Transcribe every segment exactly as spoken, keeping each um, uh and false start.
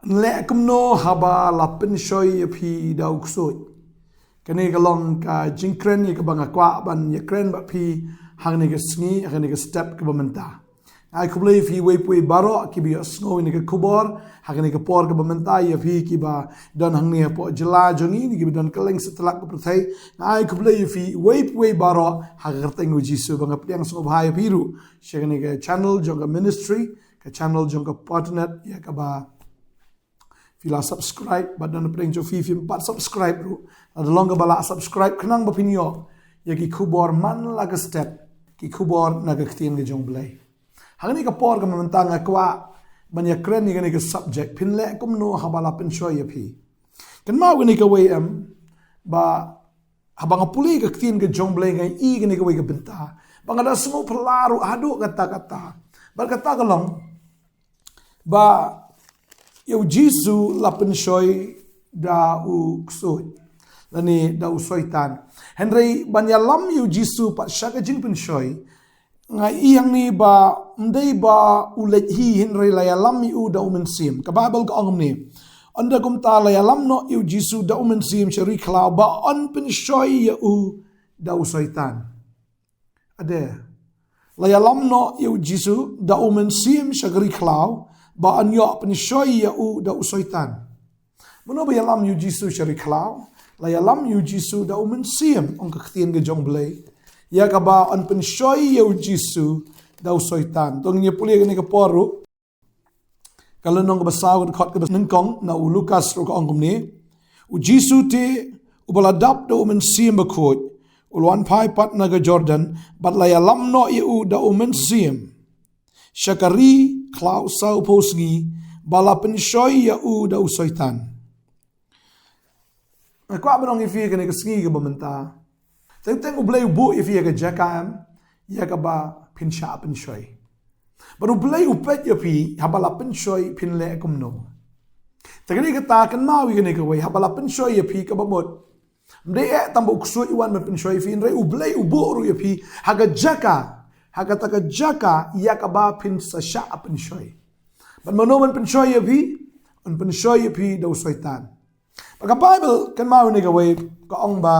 Leh kumno haba la pynshoi ïa phi da u ksuid. Kane ka long ka jingkren ïa kaba nga kwah ban ïa kren bad phi hangne ka sngi, hangne ka step kaba mynta. Nga ai khublei ïa phi wei pa wei baroh kiba ïohsngew ïa kane ka khubor hangne ka por kaba mynta, ïa phi kiba don hangne hapoh jylla jong ngi, kiba don kylleng satlak ka pyrthei. Nga ai khublei ïa phi wei pa wei baroh ha ka kyrteng u Jisu, ba nga pdiang sngewbha ïa phi ruh sha kane ka channel jong ka ministry, ka channel jong ka Patnet, ïa kaba phi la subscribe, bad don pdeng jong phi phim pat subscribe ruh, lada long kaba la subscribe khnang ba phin ïoh ïa ki khubor man la ka step, ki khubor na ka ktien ka jong u Blei. Hangne ka por kaba mynta nga kwah ban ïa kren ïa kane ka subject, phin leh kumno haba la pynshoi ïa phi. Kynmaw kane kawei em, ba haba nga pule ka ktien ka jong u Blei nga i kane kawei ka bynta ba nga da sngewphylla ruh haduh katta katta. Bad kata ka long ba ïa u Jisu la pynshoi da u ksuid lane da u soitan. Hynrei ban ïalam ïa u Jisu pat sha ka jingpynshoi, nga i hangne ba ym dei ba u leit hi, hynrei la ïalam ïa u da u Mynsiem. Ka Baibl ka ong kumne: Ynda kumta la ïalam noh ïa u Jisu da u Mynsiem sha ri khlaw ba yn pynshoi ïa u da u soitan. Ade. La ïalam noh ïa u Jisu da u Mynsiem sha ka ri khlaw ba yn ïoh pynshoi ïa u da u soitan. Mano ba ïalam ïa u Jisu sha ri khlaw? La ïalam ïa u Jisu da u Mynsiem, ong ka ktien ka jong u Blei, ïa kaba yn pynshoi ïa u Jisu da u soitan. To ngin ïa pule kane ka por ruh. Ka lynnong kaba saw, ka dkhot kaba nyngkong na u Lukas ruh ka ong kumne: U Jisu te, uba la dap da u Mynsiem Bakhuid, u la wan phai pat na ka Jordan, bad la ïalam noh ïa u da u Mynsiem sha ka ri khlaw sawphew sngi, ba la pynshoi ïa u da u soitan. Nga kwah ban ong ïa phi kane ka sngi kaba mynta, teng teng u Blei u buh ïa phi ïa ka jaka em, ïa kaba phin shah pynshoi. Bad u Blei u peit ïa phi haba la pynshoi, phin leh kumno. Te kane kata, kynmaw ïa kane kawei, haba la pynshoi ïa phi, kaba mut ym dei eh tang ba u ksuid u wan ban pynshoi ïa phi, hynrei u Blei u buh ruh ïa phi ha ka jaka, ha kata ka jaka ïa kaba phin sa shah pynshoi. Bad mano ban pynshoi ïa phi? Yn pynshoi ïa phi da u soitan. Bad ka Baibl, kynmaw ïa kane kawei, ka ong ba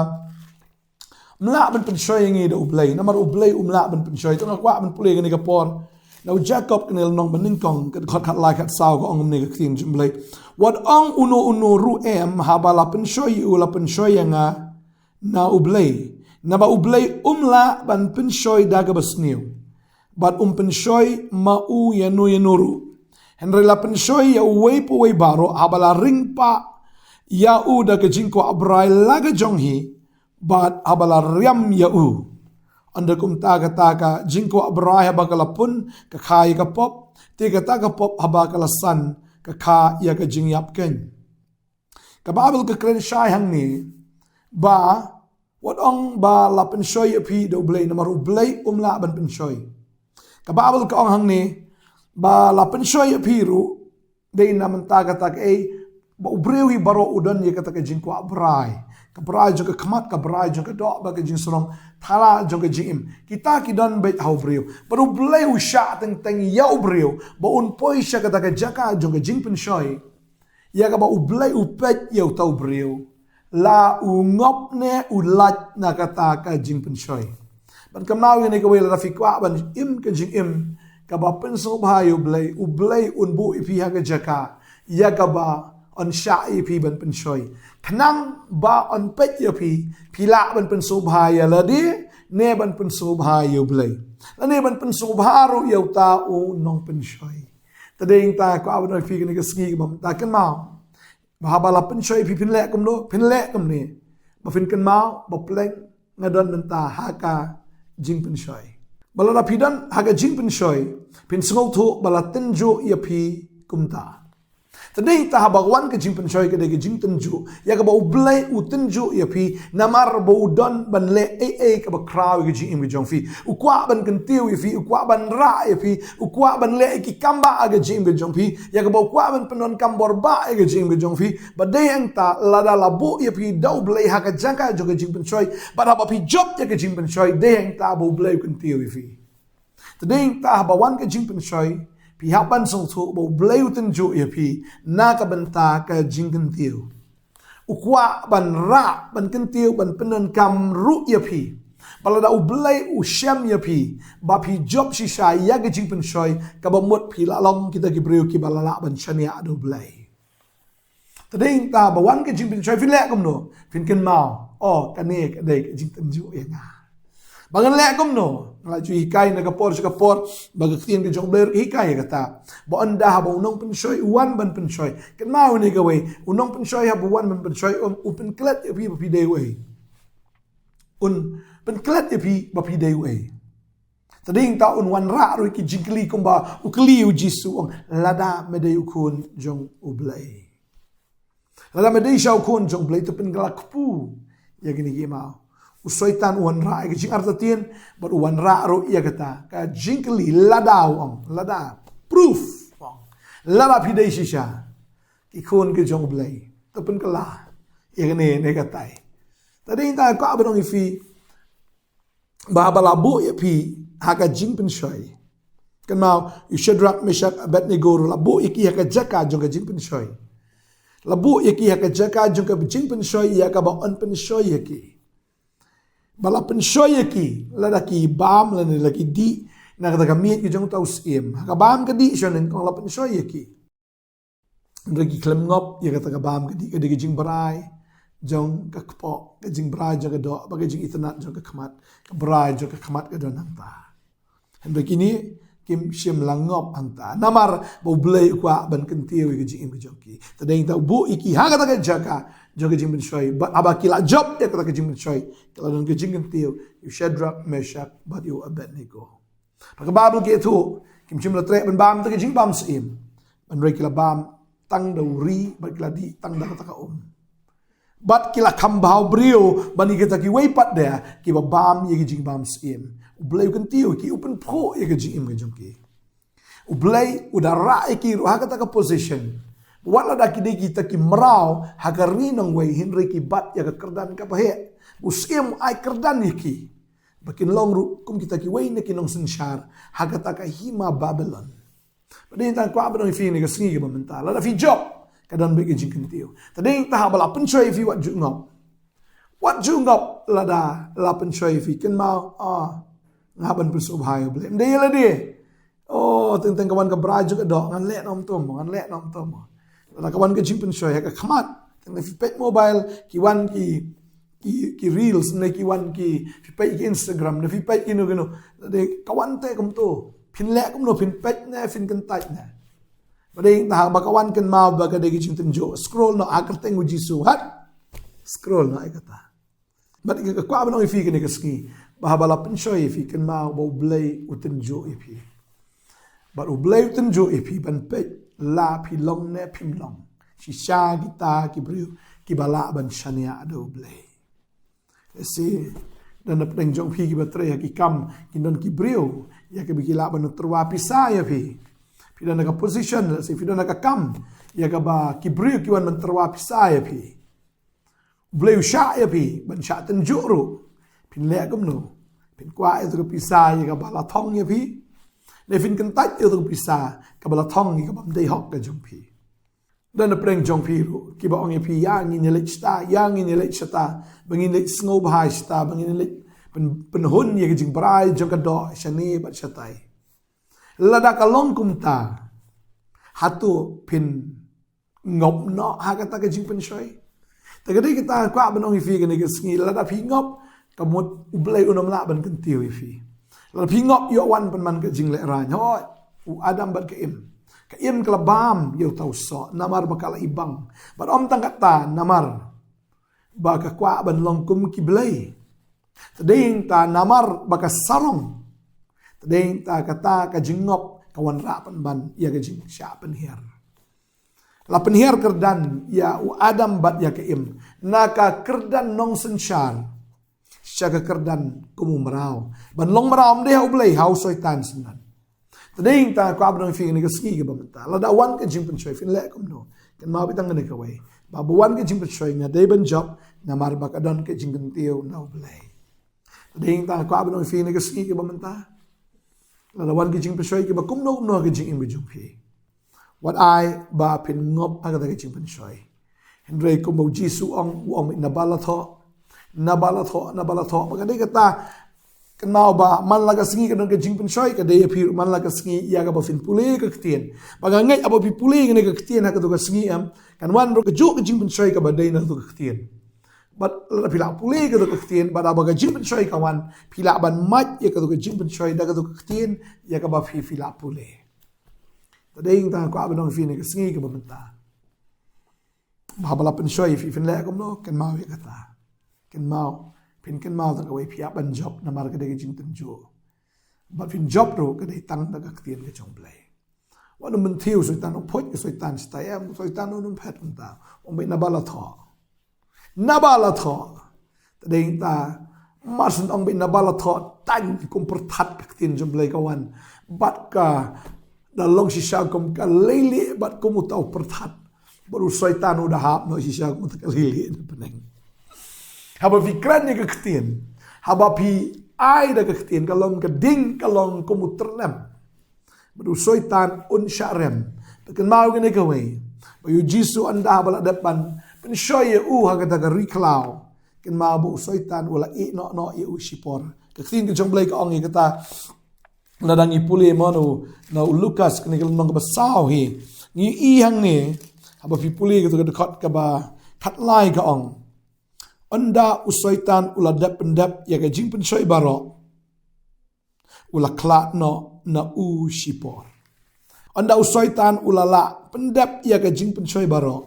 ym lah ban pynshoi ïa ngi da u Blei, namar u Blei um lah ban pynshoi. To nga kwah ban pule ïa kane ka por na u Jakob, kane ka lynnong ba nyngkong, ka dkhot khatlai khatsaw, ka ong kumne ka ktien jong u Blei: Wat ong uno uno ruh em, haba la pynshoi ïa u, la pynshoi ïa nga na u Blei. Naba u Blei um lah ban pynshoi da kaba sniew, bad um pynshoi ma u ïano ïano ruh. Hynrei la pynshoi ïa uwei pa uwei baroh haba la ring pah ïa u da ka jingkwah brai la ka jong hi, bad haba la riam ïa u. Ynda kumta kata ka jingkwah brai haba ka la pun, ka kha ïa ka pop, te kata ka pop haba ka la san, ka kha ïa ka jingïap keiñ. Ka Baibl ka kren shai hangne ba wat ong ba la pynshoi ïa phi da u Blei, namar u Blei um lah ban pynshoi. Ka Baibl ka ong hangne ba la pynshoi ïa phi ruh, dei na mynta kata kaei, ba u briew hi baroh u don ïa kata ka jingkwah brai. Ka brai jong ka khmat, ka brai jong ka doh, bad ka jingsarong thala jong ka jingim. Kita ki don beit ha u briew. Bad u Blei u shah teng teng ïa u briew ba un poi sha kata ka jaka jong ka jingpynshoi, ïa kaba u Blei u peit ïa uta u briew, la u ngop ne u lait na kata ka jingpynshoi. Bad kynmaw ïa kane kawei, lada phi kwah ban im ka jingim kaba pynsngewbha ïa u Blei, u Blei un buh ïa phi ha ka jaka ïa kaba yn shah ïa phi ban pynshoi, khnang ba yn peit ïa phi, phi lah ban pynsngewbha ïa lade ne ban pynsngewbha ïa u Blei, lane ban pynsngewbha ruh ïa uta u nongpynshoi. Te dei hangta kwah ban ong ïa phi kane ka sngi kaba mynta, kynmaw ba haba la pynshoi ïa phi, phin leh kumno? Phin leh kumne ba phin kynmaw ba pleng nga don mynta ha ka jingpynshoi. Ba lada phi don ha ka jingpynshoi, phin sngewthuh ba la tynjuh ïa phi kumta. Te dei hangta haba wan ka jingpynshoi, ka dei ka jingtynjuh ïa kaba u Blei u tynjuh ïa phi, namar ba u don ban leh ei ei kaba khraw ïa ka jingim ka jong phi. U kwah ban kyntiew ïa phi, u kwah ban rah ïa phi, u kwah ban leh ïa ki kam bah ha ka jingim ka jong phi, ïa kaba u kwah ban pyndonkam bor bah ïa ka jingim ka jong phi. Bad dei hangta, lada la buh ïa phi da u Blei ha ka jaka jong ka jingpynshoi, bad haba phi jop ïa ka jingpynshoi, dei hangta ba u Blei u kyntiew ïa phi. Te dei hangta haba wan ka jingpynshoi, Phi hap ban sngewthuh ba U Blei u tynjuh ïa phi na ka bynta ka jingkyntiew. U kwah ban rah, ban kyntiew, ban pyndonkam ruh ïa phi. Ba lada U Blei u shem ïa phi, ba phi jop shisha ïa ka jingpynshoi, kaba mut phi la long kita ki briew kiba la lah ban shaniah da U Blei. Te dei ta ba wan ka jingpynshoi, phin leh kumno? Phin kynmaw, oh, kane ka dei ka jingtynjuh ïa nga. Ba ngan leh kumno? Nga la ju hikai na ka por sha ka por ba ka ktien ka jong U Blei ruh ka hikai ïa kata. Ba ynda haba u nongpynshoi u wan ban pynshoi, kynmaw ïa kawei, u nongpynshoi haba u wan ban pynshoi, um, u pynklet ïa phi ba phi dei uei. Un pynklet ïa phi ba phi dei uei. Te dei ta un wanrah ruh ïa ki jingkylli kumba u kylli ïa U Jisu, u ong, lada me dei u Khun jong U Blei, lada me dei shisha u Khun jong U Blei, to pynkylla kpu ïa kine ki maw. U Soitan u wanrah ïa ka jingartatien, bad u wanrah ruh ïa kata ka jingkylli, lada, u ong, lada, proof, u ong, lada phi dei shisha ki khun ki jong U Blei, to pynkylla ïa kane ne katai. Te dei ta kwah ban ong ïa phi ba haba la buh ïa phi ha ka jingpynshoi. Kynmaw, u Shadrach, Meshach, Abednego ruh la buh ïa ki ha ka jaka jong ka jingpynshoi. La buh ïa ki ha ka jaka jong ka jingpynshoi ïa kaba yn pynshoi ïa ki. Ba la pynshoi ïa ki, lada ki bam lane la ki dih na kata ka miej ka jong uta u syiem. Ha ka bam ka dih shwa nyngkong la pynshoi ïa ki. Hynrei ki khlem ngop ïa kata ka bam ka dih, ka dei ka jingbrai jong ka kpoh, ka jingbrai jong ka doh, bad ka jingitynnad jong ka khmat. Ka brai jong ka khmat ka don hangta. Hynrei kine kim shym la ngop hangta. Namar ba U Blei u kwah ban kyntiew ïa ka jingim ka jong ki. Te dei ta u buh ïa ki ha kata ka jaka jong ka jingpynshoi. Bad haba ki la jop ïa kata ka jingpynshoi, ki la don ka jingkyntiew ïa u Shadrach, Meshach, bad ïa u Abednego. Ba ka Baibl ka ïathuh, kim shym la treh ban bam da ka jingbam syiem. Hynrei ki la bam tang da u ri, bad ki la dih tang da kata ka um. Bad ki la kham bha u briew ban ïa kita kiwei pat de kiba bam ïa ka jingbam syiem. U Blei u kyntiew ïa ki, u pynphuh ïa ka jingim ka jong ki. U Blei u da rah ïa ki ruh ha kata ka position. Wat lada ki dei kita ki mraw ha ka ri nongwei, hynrei ki bat ïa ka kyrdan kaba heh. U syiem u ai kyrdan ïa ki ba kin long ruh kum kita kiwei na ki nongsynshar ha kata ka hima Babilon. Ba dei ta kwah ban ong ïa phi ne ka sngi kaba mynta, lada phi jop, ka don beit ka jingkyntiew. Te dei ta haba la pynshoi ïa phi, wat ju ngop. Wat ju ngop lada la pynshoi ïa phi, kynmaw, ah, nga ban pynsngewbha ïa U Blei. Ym dei lade, oh, teng teng ka wan ka brai jong ka doh, ngan leh noh kumto mo, ngan leh noh kumto mo. Lada ka wan ka jingpynshoi ha ka khmat, teng teng phi peit mobile, ki wan ki, ki, ki reels, ne ki wan ki, phi peit ki Instagram, ne phi peit kino kino. Lada ka wan te kumto, phin leh kumno, phin peit ne phin kyntait ne? Ba dei ta haba ka wan, kynmaw ba ka dei ka jingtynjuh, scroll noh ha kyrteng U Jisu, hat. Scroll noh ïa kata. Bad ka kwah ban ong ïa phi kane ka sngi, ba haba la pynshoi ïa phi, kynmaw ba U Blei u tynjuh ïa phi. Bad U Blei u tynjuh ïa phi ban peit la phi long ne phim long shisha kita ki briew kiba lah ban shaniah da U Blei. Lehse don na pdeng jong phi kiba trei ha ki kam, kin don ki briew ïa kiba ki lah ban tyrwa pisa ïa phi. Phi don na ka position, lehse phi don na ka kam ïa kaba ki briew ki wan ban tyrwa pisa ïa phi. U Blei u shah ïa phi ban shah tynjuh ruh. Phin leh kumno? Phin kwah ïa tu ka pisa ïa kaba la thong ïa phi, ne phin kyntait ïa tu ka pisa kaba la thong ïa ka bym dei hok ka jong phi? Don na pdeng jong phi ruh kiba ong ïa phi, ïa ngin ïa leit shata, ïa ngin ïa leit shata, ba ngin leit sngewbha shata, ba ngin leit pyn-, pynhun ïa ka jingbrai jong ka doh shane bad shatai. Lada ka long kumta, hato phin ngop noh ha kata ka jingpynshoi? Te ka dei kata kwah ban ong ïa phi kane ka sngi, lada phi ngop, ka mut U Blei un ym lah ban kyntiew ïa phi. Lada phi ngop, ïoh wan pynban ka jinglehrain. Hooid, u Adam bad ka Im. Ka Im ka la bam ïa uta u soh namar ba ka la ibang. Bad ym tang kata, namar ba ka kwah ban long kum ki blei. Te dei ta namar ba ka sarong. Te dei ta kata ka jingngop ka wanrah pynban ïa ka jingshah pynhiar. La pynhiar kyrdan ïa u Adam bad ïa ka Im na ka kyrdan nongsynshar sha ka kyrdan kum u mraw. Ban long mraw ym dei ha U Blei, ha u Soitan synran. Te dei ta kwah ban ong ïa phi kane ka sngi kaba mynta, lada wan ka jingpynshoi, phin leh kumno? Kynmaw beit tang kane kawei, ba haba wan ka jingpynshoi nga dei ban jop namar ba ka don ka jingkyntiew na U Blei. Te dei ta kwah ban ong ïa phi kane ka sngi kaba mynta, Lada wan ki jingpynshoi kiba kumno kumno ha ka jingim ka jong phi, wat ai ba phin ngop ha kata ka jingpynshoi. Hynrei kumba u Jisu u ong, u ong, naba la thoh, naba la thoh, naba la thoh. Ba ka dei kata, kynmaw ba man la ka sngi ka don ka jingpynshoi, ka dei ïa phi ruh man la ka sngi ïa kaba phin pule ka ktien. Ba nga ngeit haba phi pule kane ka ktien ha kato ka sngi, em, kan wan ruh kajuh ka jingpynshoi kaba dei na kato ka ktien. Bad lada phi lah pule kato ka ktien, bad haba ka jingpynshoi ka wan, phi lah ban mad ïa kato ka jingpynshoi da kato ka ktien ïa kaba phi, phi lah pule. Te dei nangta nga kwah ban ong ïa phi ha kane ka sngi kaba mynta, ba haba la pynshoi ïa phi, phin leh kumno, kynmaw ïa kata. Kynmaw, phin kynmaw tang kawei, phi hap ban jop namar ka dei ka jingtynjuh. Bad phin jop ruh ka dei tang da ka ktien ka jong u Blei. Wat nym mynthiew u Soitan, u phoit ka Soitan shatai, em, u Soitan un ym phet kumta. Ong beit naba la thoh, naba la thoh. Te dei nangta, mar shu ong beit naba la thoh, tang kum pyrthat ka ktien jong u Blei ka wan. Bad ka da long shisha kum ka leilieh bad kum uta u pyrthat. Bad u Soitan u da hap noh shisha kum uta ka leilieh na bneng. Haba phi kren ïa ka ktien, haba phi ai da ka ktien, ka long ka ding, ka long kum u tyrnem. Bad u Soitan un shah rem. Te kynmaw kane kawei, ba ïa u Jisu ynda ba la dep ban pynshoi ïa u ha kata ka ri khlaw, kynmaw ba u Soitan u la ïeh noh noh ïa u shipor. Ka ktien ka jong u Blei ka ong ïa kata, lada ngi pule mo na u, na u Lukas, kane ka lynnong kaba saw hi, ngi ïohi hangne, haba phi pule kato ka dkhot kaba khatlai ka ong, ynda u Soitan u la dep pyndep ïa ka jingpynshoi baroh, u la khlad noh na u shipor. Ynda u Soitan u la lah pyndep ïa ka jingpynshoi baroh,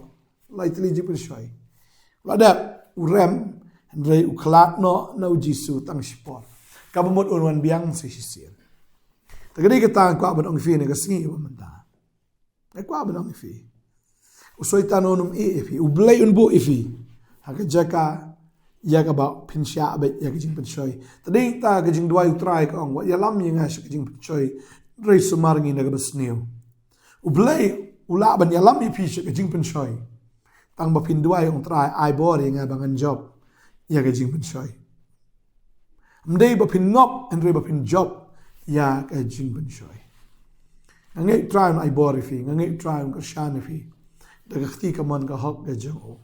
lai tylli jingpynshoi, u la dep, u rem, hynrei u khlad noh na u Jisu tang shipor. Kaba mut un wan biang sa shisien. Te ka dei kata nga kwah ban ong ïa phi ha kane ka sngi ba mynta. Nga kwah ban ong ïa phi, u Soitan un ym ïeh ïa phi, u Blei un buh ïa phi ha ka jaka ïa kaba phin shah beit ïa ka jingpynshoi. Te dei nangta ka jingduwai u Trai ka ong, wat ïalam ïa nga sha ka jingpynshoi, hynrei sumar ngi na kaba sniew. U Blei u lah ban ïalam ïa phi sha ka jingpynshoi, tang ba phin duwai, ong Trai, ai bor ïa nga ba ngan jop ïa ka jingpynshoi. Ym dei ba phin ngop, hynrei ba phin jop ïa ka jingpynshoi. Nga ngeit u Trai un ai bor ïa phi, nga ngeit u Trai un kyrshan ïa phi da ka kti kamon ka hok ka jong u.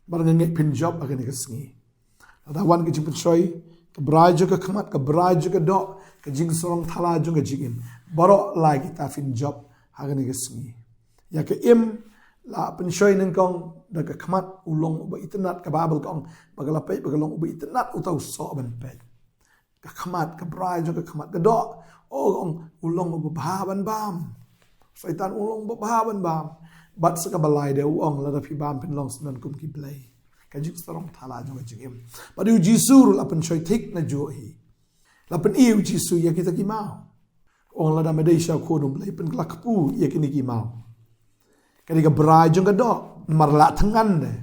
Bad nga ngeit phin jop ha kane ka sngi. Lada wan ka jingpynshoi, ka brai jong ka khmat, ka brai jong ka doh, ka jingsarong thala jong ka jingim, baroh lai kita phin jop ha kane ka sngi. Ïa ka im la pynshoi nyngkong da ka khmat, u long uba itynnad, ka Baibl ka ong ba ka la peit ba ka long uba itynnad uta u soh ban peit. Ka khmat, ka brai jong ka khmat, ka doh, o, ka ong, u long uba bha ban bam. Soitan u long uba bha ban bam. Bad sa kaba lai de u ong, lada phi bam phin long syndon kum ki blei. Ka jingsarong thala jong ka jingim. Bad u Jisu ruh la pynshoi thik najuh hi. La pyni u Jisu ïa kita ki maw. Ong, lada me dei sha u Khun u Blei, pynkylla kpu ïa kine ki maw. Ka dei ka brai jong ka doh, namar la thngan de.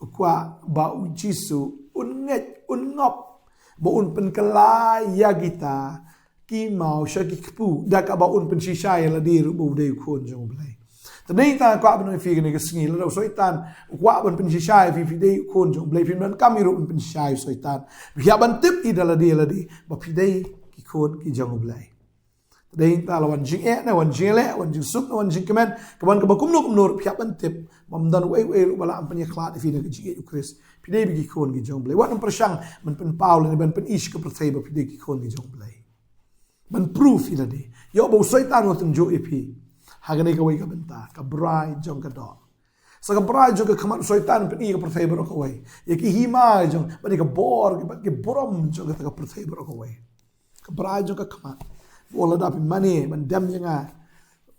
U kwah ba u Jisu un ngeit, un ngop ba un pynkylla ïa kita ki maw sha ki kpu, da kaba un pynshisha ïa lade ruh ba u dei u Khun jong u Blei. Te dei nangta nga kwah ban ong ïa phi ha kane ka sngi, lada u Soitan u kwah ban pynshisha ïa phi, phi dei u Khun jong u Blei, phin donkam ruh ban pynshisha ïa u Soitan. Phi hap ban tip ïa lade ïa lade ba phi dei ki khun ki jong u Blei. Te dei nangta la wan jingeh ne wan jingïaleh, wan jingsuk ne wan jingkmen, ka wan kaba kumno kumno ruh phi hap ban tip ba ym don uei uei ruh ba lah ban pynïakhlad ïa phi na ka jingïeit u Khrist. Phi dei beit ki khun ki jong u Blei. Wat nym pyrshang ban pynpaw lane ban pyni sha ka pyrthei ba phi dei ki khun ki jong u Blei. Ban proof ïa lade. Ïoh ba u Soitan u tynjuh ïa phi ha kane kawei ka bynta, ka brai jong ka doh. Sa ka brai jong ka khmat, u Soitan u pyni ïa ka pyrthei baroh kawei, ïa ki hima jong, bad ïa ka bor, bad ki burom jong kata ka pyrthei baroh kawei. Ka brai jong ka khmat. Ba lada phi mane ban dem ïa nga,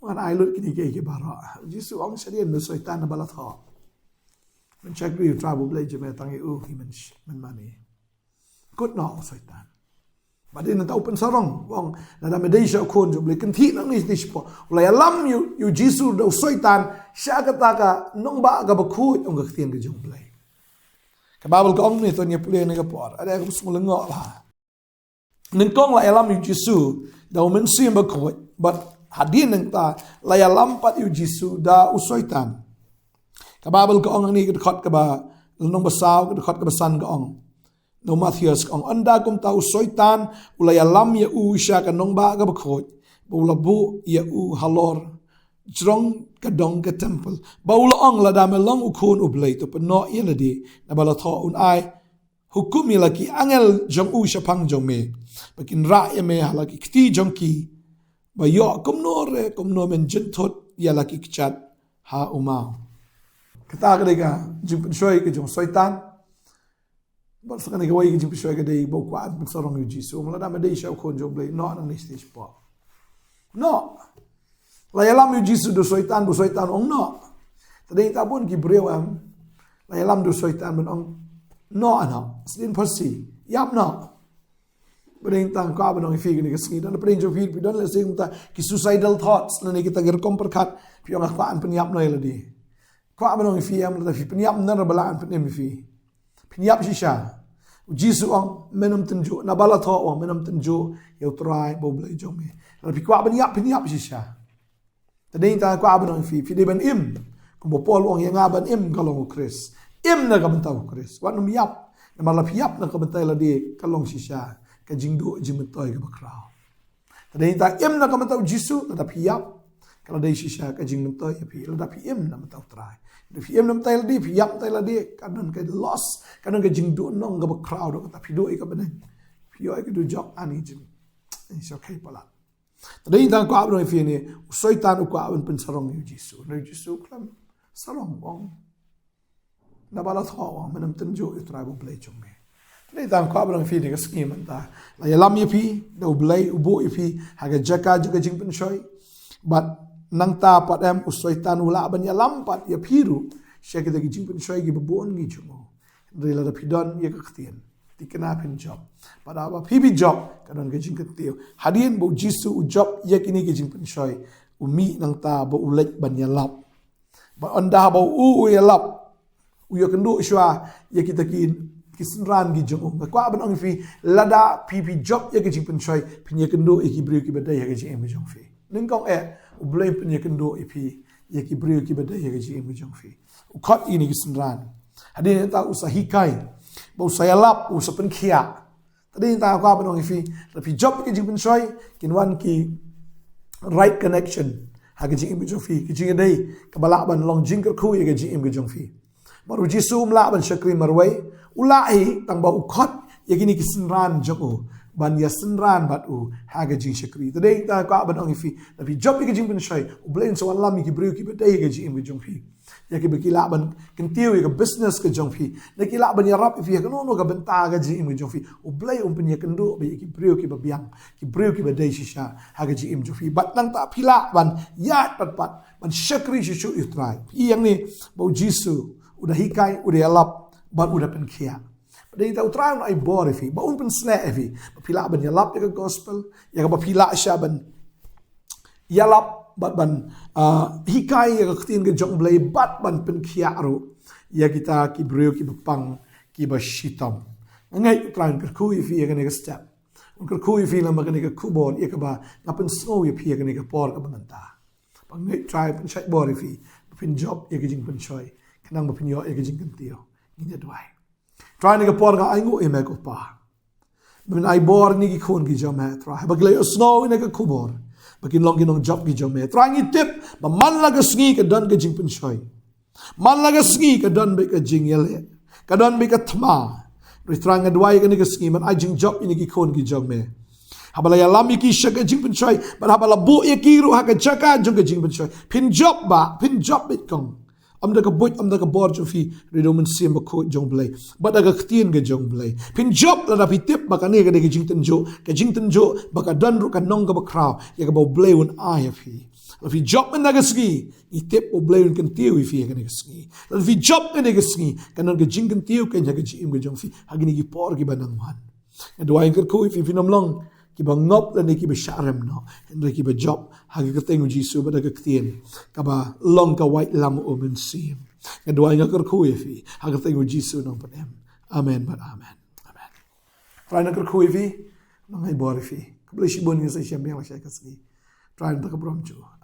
ngan ai lut kine kiei kiei baroh. U Jisu u ong shadien, u Soitan, naba la thoh. Mynshwa khublei u Trai U Blei jong me, tang ïa u hi men, men mane. Kut noh u Soitan. Bad dei nangta u pynsarong, u ong, lada me dei sha u Khun jong u Blei, kynthih noh nangne sha shipor. U la ïalam ïa u, ïa u Jisu da u Soitan sha kata ka nongbah kaba khuid, ong ka ktien ka jong u Blei. Ka Baibl ka ong ne, to ngin ïa pule ha kane ka por. Lada kaba sngewlyngngoh la. Nyngkong la ïalam ïa u Jisu da u Mynsiem Bakhuid, bad hadien nangta la ïalam pat ïa u Jisu da u Soitan. Ka Baibl ka ong hangne, ka dkhot kaba, lynnong ba saw, ka dkhot kaba san ka ong, Na u Mathaios ka ong, ynda kumta u Soitan u la ïalam ïa u sha ka nongbah kaba khuid, ba u la buh ïa u halor jrong ka dong ka templ, ba u la ong, lada me long u Khun u Blei, to pynnoh ïa lade, naba la thoh, un ai hukum ïa la ki angel jong u shaphang jong me, ba kin rah ïa me ha la ki kti jong ki, ba ïoh kumno re kumno men jynthut ïa la ki kjat ha u maw. Kata ka dei ka jingpynshoi ka jong u Soitan. Bad sa kane kawei ka jingpynshoi ka dei ba u kwah ban pynsarong ïa u Jisu. Lada me dei shisha u Khun jong u Blei, noh nangne stage four. Noh. La ïalam ïa u Jisu da u Soitan, ba u Soitan u ong noh. Te dei ta bun ki briew em, la ïalam da u Soitan ban ong, noh, noh, sdien pasi, ïap noh. Ba dei tang kwah ban ong ïa phi kane ka sngi, don pdeng jong phi, phi don lehse kumta ki suicidal thoughts, lane kita ki rukom pyrkhat, phi ong, nga kwah ban pynïap noh ïa lade. Kwah ban ong ïa phi em, lada phi pynïap, ngan ruh ba lah ban pynim ïa phi. Pynïap shisha. U Jisu u ong, men ym tynjuh, naba la thoh u ong, men ym tynjuh ïa u Trai ba u Blei jong me. Lada phi kwah ban ïap, pynïap shisha. Te dei tang kwah ban ong ïa phi, phi dei ban im. Kumba u Paul u ong, ïa nga ban im ka long u Khrist. Im na ka bynta u Khrist. Wat nym ïap. Namar lada phi ïap na ka bynta ïa lade, ka long shisha ka jingduh jingmyntoi kaba khraw. Te dei tang im na ka bynta u Jisu, lada phi ïap, ka la dei shisha ka jingmyntoi ïa phi, lada phi im na ka bynta u Trai. Lada phi im na ka bynta ïa lade, phi ïap na ka bynta ïa lade, ka don ka loss, ka don ka jingduhnong kaba khraw, don kata phi duh ïa ka bneng. Phi ïoh ïa ka dujok, ani jing. Ni sha kai palat. Te dei tang kwah ban ong ïa phi ne, u Soitan u kwah ban pynsarong ïa u Jisu. Hynrei u Jisu u khlem sarong, u ong, naba la thoh u ong, men ym tynjuh ïa u Trai ba u Blei jong me. Te dei tang kwah ban ong ïa phi ne ka sngi mynta, la ïalam ïa phi da u Blei, u buh ïa phi ha ka jaka jong ka jingpynshoi. Bad nangta pat em, u Soitan u lah ban ïalam pat ïa phi ruh sha kita ki jingpynshoi kiba bun ki jong u. Hynrei lada phi don ïa ka ktien, thikna phin jop. Bad haba phi, phi jop, ka don ka jingkyntiew. Hadien ba u Jisu u jop ïa kine ki jingpynshoi, u mih nangta ba u leit ban ïalap. Bad ynda haba u, u ïalap, u ïakynduh shuwa ïa kita ki, ki synran ki jong u. Nga kwah ban ong ïa phi, lada phi, phi jop ïa ki jingpynshoi, phin ïakynduh ïa ki briew kiba dei ha ka jingim ka jong phi. Nyngkong eh, u Blei un pynïakynduh ïa phi ïa ki briew kiba dei ha ka jingim ka jong phi. U khot ïa kine ki synran. Hadien nangta u sa hikai, ba u sa ïalap, u sa pynkhiah. Te dei tang kwah ban ong ïa phi, lada phi jop ïa ki jingpynshoi, kin wan ki right connection ha ka jingim ka jong phi, ka jingïadei kaba lah ban long jingkyrkhu ïa ka jingim ka jong phi. Bad u Jisu um lah ban shakri marwei, u lah hi tang ba u khot ïa kine ki synran jong u ban ïasynran bad u ha ka jingshakri. Te dei tang kwah ban ong ïa phi, lada phi jop ïa ki jingpynshoi, u Blei un sa wanlam ïa ki briew kiba dei ha ka jingim ka jong phi. Ïa kiba ki lah ban kyntiew ïa ka business ka jong phi. Ne ki lah ban ïarap ïa phi ha kano kano ka bynta ka jingim ka jong phi. U Blei un pynïakynduh beit ïa ki briew kiba biang, ki briew kiba dei shisha ha ka jingim jong phi. Bad nangta phi lah ban ïaid pat pat ban shakri shuh shuh ïa u Trai. Phi ïeng ne ba u Jisu u da hikai, u da ïalap bad u da pynkhiah. Bad dei tang u Trai un ai bor ïa phi, ba un pynshlur ïa phi, ba phi lah ban ïalap ïa ka gospel, ïa kaba phi lah shisha ban ïalap bad ban, ah, hikai ïa ka ktien ka jong u Blei bad ban pynkhiah ruh ïa kita ki briew kiba pang, kiba shitom. Nga ngeit u Trai un kyrkhu ïa phi ïa kane ka step. Un kyrkhu ïa phi lem bad kane ka khubor ïa kaba nga pynsngew ïa phi ïa kane ka por kaba mynta. Ba nga ngeit u Trai un pynshait bor ïa phi, ba phin jop ïa ka jingpynshoi, khnang ba phin ïoh ïa ka jingkyntiew. Ngin ïa duwai. Trai, ha kane ka por nga ainguh ïa me ko Pa, ba men ai bor ïa kine ki khun ki jong me Trai, ba ki la ïohsngew ïa kane ka khubor, ba kin long ki nongjop ki jong me. Trai, ngi tip ba man la ka sngi ka don ka jingpynshoi, man la ka sngi ka don beit ka jingïaleh, ka don beit ka thma. Hynrei Trai, nga duwai ïa kane ka sngi men ai jingjop ïa kine ki khun ki jong me. Haba la ïalam ïa ki sha ka jingpynshoi, bad haba la buh ïa ki ruh ha ka jaka jong ka jingpynshoi, phin jop Bah, phin jop beit kong. Ym da ka buit, ym da ka bor jong phi, hynrei da u Mynsiem Bakhuid jong u Blei, bad da ka ktien ka jong u Blei. Phin jop lada phi tip ba kane ka dei ka jingtynjuh, ka jingtynjuh ba ka don ruh ka nong kaba khraw ïa kaba u Blei un ai ïa phi. Lada phi jop mynta ka sngi, ngi tip u Blei un kyntiew ïa phi ha kane ka sngi. Lada phi jop kane ka sngi, kan don ka jingkyntiew keiñ ha ka jingim ka jong phi ha kine ki por kiba nang wan. Nga duwai, nga kyrkhu ïa phi, phin ym long kiba ngop lane kiba shah rem noh, hynrei kiba jop ha ka kyrteng u Jisu bad da ka ktien kaba long ka waitlam u Mynsiem. Nga duwai, nga kyrkhu ïa phi ha ka kyrteng u Jisu Nongpynim. Amen bad amen. Amen. Trai un kyrkhu ïa phi, un ai bor ïa phi. Khublei shibun, ngin sa ïashem biang lashai ka sngi. Trai un da ka burom jong u.